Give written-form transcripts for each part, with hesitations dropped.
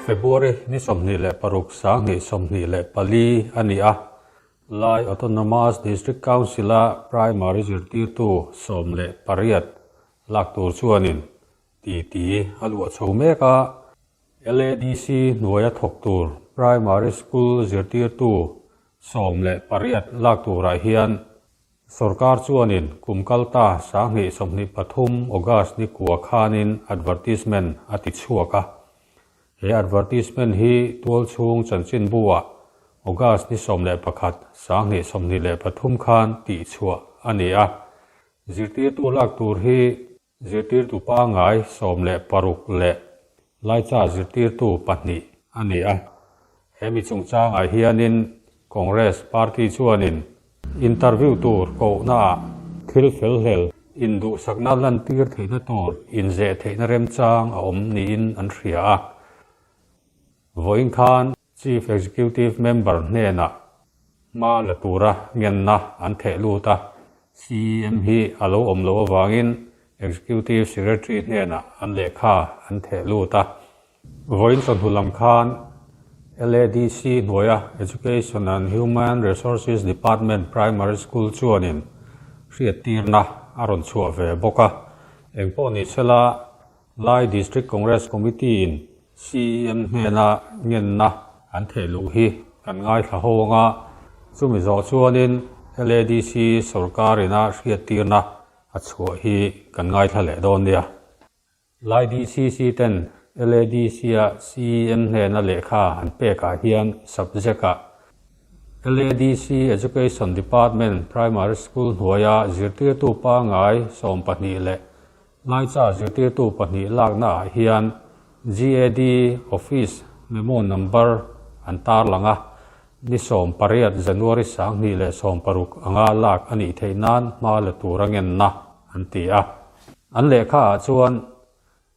February ni 26 2024 a ni a, Lai Autonomous District Council-a Primary zirtirtu 18 lak tur chuanin titi a luah chho mek a. LADC hnuaia thawk tur Primary School zirtirtu 18 lak turah hian Sorkar chuanin kum kalta 2023 August ni kua khanin advertisement a ti chhuak a. He advertisement hi tualchhung chanchinbu-ah August ni 11 2023 khan tihchhuah a ni a. Zirtirtu lak tur hi zirtirtu pangngai 16 leh laicha zirtirtu pahnih a ni a. Hemi chungchangah hianin Congress party chuanin interview tur kohnaah thil fel hlel induhsakna lantir theihna tur inzeh theihna remchang a awm niin an hria a. Vawiin khan Chief Executive Member hnenah hma la tura ngenna an theh lut a, CEM hi a lo awm loh avangin Executive Secretary hnenah an lehkha an theh lut a. Vawiin chawhnu lam khan LADC hnuaia Education and Human Resources Department Primary School chuanin hriattirna a rawn chhuah ve bawk a. Engpawh ni sela Lai District Congress Committee in CEM hnena ngenna an theh luh hi kan ngaithla ho anga, chumi zawh chuanin LADC sorkarina hriattirna a chhuah hi kan ngaithla leh dawn nia. Lai DCC ten LADC-a CEM hnena lehkha an pekah hian subject-ah LADC Education Department Primary School hnuaia zirtirtu pangngai 12 leh laicha zirtirtu pahnih laknaah hian GAD Office memo number an tarlang a, ni 18 January 2016 anga lak a nih theih nan hma la tur a ngenna an ti a. An lehkhaah chuan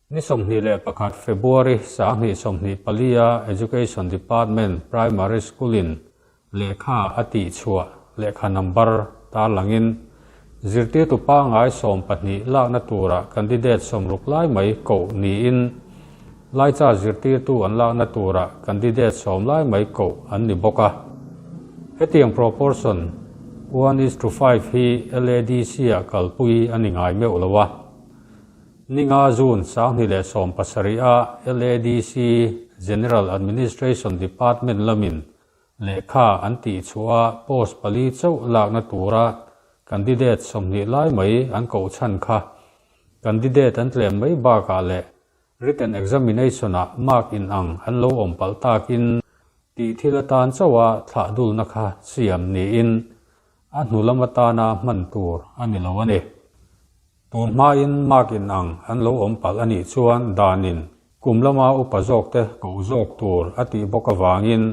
ni 21 February 2024-a Education Department Primary School-in lehkha a tihchhuah lehkha number tarlangin zirtirtu pangngai 12 lakna tura candidate 60 lai mai koh niin laicha zirtirtu an lakna tura candidate 10 lai mai koh an ni bawk a. Hetiang proportion 1:5 hi LADC-ah kalpui a ni ngai meuh lo a. Ninga June 2017-a LADC General Administration Department lamin lehkha an tihchhuah a post pali chauh lakna tura candidate 20 lai mai an koh chhan kha. Candidate an tlem mai bakah leh written examination-ah mark in ang an lo awm palh takin tih thil atan chauha thlah dulna kha siam niin a hnu lam atana hman tur a ni lo a ni. Tun hmain mark in ang an lo awm palh a nih chuan danin kum lama upa zawk te koh zawk tur a tih bawk avangin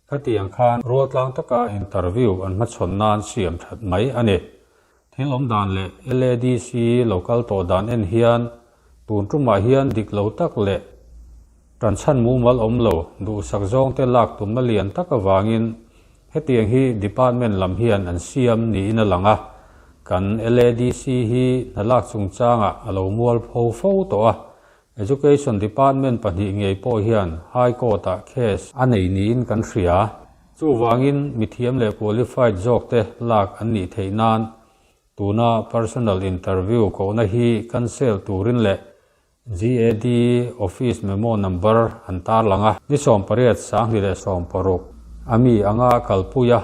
khatiang khan rual tlang taka interview an hmachhawn nan siam that mai a ni. Thil awm dan leh LADC local tawh dan en hian tun tumah hian dik lo tak leh tanchhan mumal awm lo duhsak zawng te lak tumna lian tak awangin hetiang hi department lam hian an siam niin a lang a. Kan LADC hi hna lak chungchangah a lo mual pho fo tawh a. Education Department pahnih ngei pawh hian High Court-ah case a nei niin kan hria. Chuvangin mithiam leh qualified zawk te lak an nih theih nan tuna personal interview kohna hi cancel turin leh GAD Office memo number an tarlang a. Ni 18 2016 ami anga kalpui a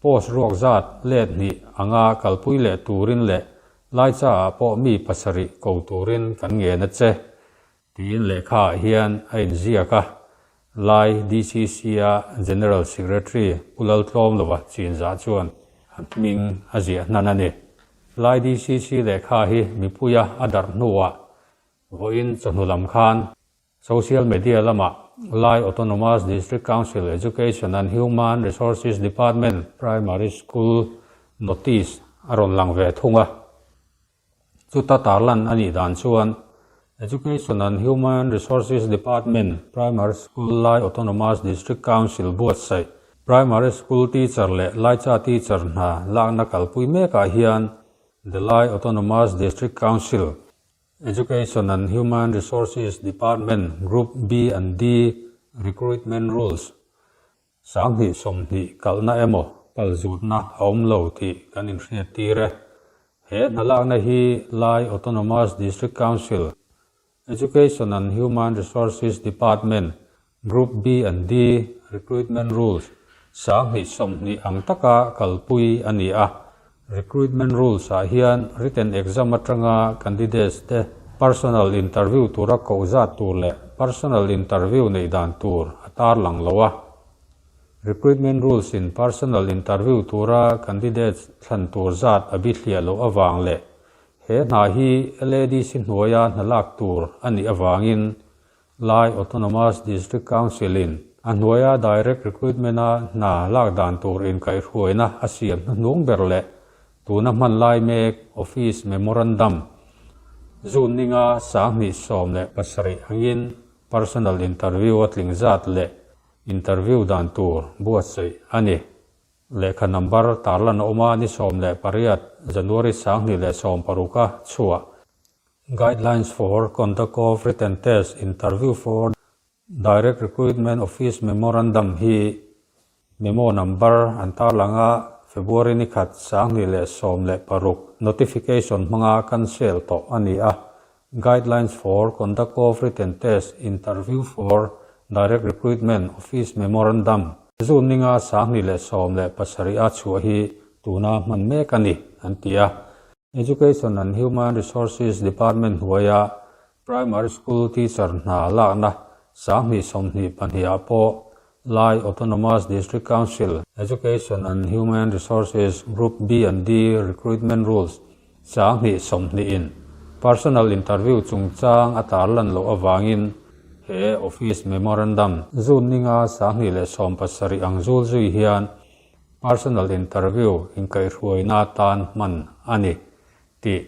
post ruak zat let hnih anga kalpui leh turin leh laicha ah pawh mi pasarih ko turin kan ngen a che tiin lehkha ah hian a inziak a. Lai DCC a General Secretary Pu Laltlawm lova chinzah chuan a hming a ziah hnan a ni. Lai DCC lehkha hi mipuia a darh hnuah vawiin chawhnu lam khan Social media lamah Lai Autonomous District Council Education and Human Resources Department Primary School notice a rawn lang ve thung a. Chuta tarlan a nih dan chuan Education and Human Resources Department Primary School Lai Autonomous District Council buatsaih Primary School teacher leh Laicha teacher hna lakna kalpui mekah hian The Lai Autonomous District Council Education and Human Resources Department Group B and D. Recruitment Rules, 2020 kalhna emaw palzutna a awm lo tih kan inhriattir e. He hnalakna hi Lai Autonomous District Council, Education and Human Resources Department, Group B and D Recruitment Rules, 2020 ang taka kalpui a ni a. Recruitment Rules ah hian written exam atanga candidates te personal interview tura koh zat tur leh personal interview neih dan tur a tarlang lo a. Recruitment Rules in personal interview tura candidates thlan tur zat a bithliah loh avang leh he hna hi LADC hnuaia hna lak tur a nih avangin Lai Autonomous District Council-in a hnuaia direct recruitment-a hna lak dan tur inkaihhruaina a siam hnuhnung ber leh tuna hman lai mek Office Memorandum June ninga 2017 angin personal interview a tling zat leh interview dan tur buatsaih a ni. Lehkha number tarlan a awm a, ni 18 January 2016 a chhuah. Guidelines for Conduct of Written Test Interview for Direct Recruitment Office Memorandum hi memo number an tarlang a, February ni khat 2016 notification hmanga cancel tawh a ni a. Guidelines for Conduct of Written Test Interview for Direct Recruitment Office Memorandum June ninga 2017 a chhuah hi tuna hman mek a ni, an ti a. Education and Human Resources Department hnuaia Primary School Teacher hna lakna 2022 ah pawh Lai Autonomous District Council, Education and Human Resources Group B and D Recruitment Rules 2020 in Personal Interview chungchang a tarlan loh avangin he Office Memorandum June ninga 2017 ang zul zui hian Personal interview inkaihhruaina atan hman a ni tih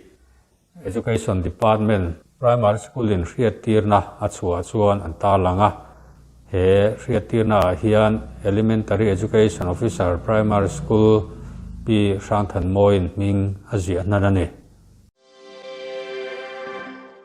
Education Department Primary School in hriattirna a chhuah chuan an tarlang a. He hriattirna ah hian Elementary Education Officer Primary School Pi Hrangthanmawiin hming a ziah hnan a ni.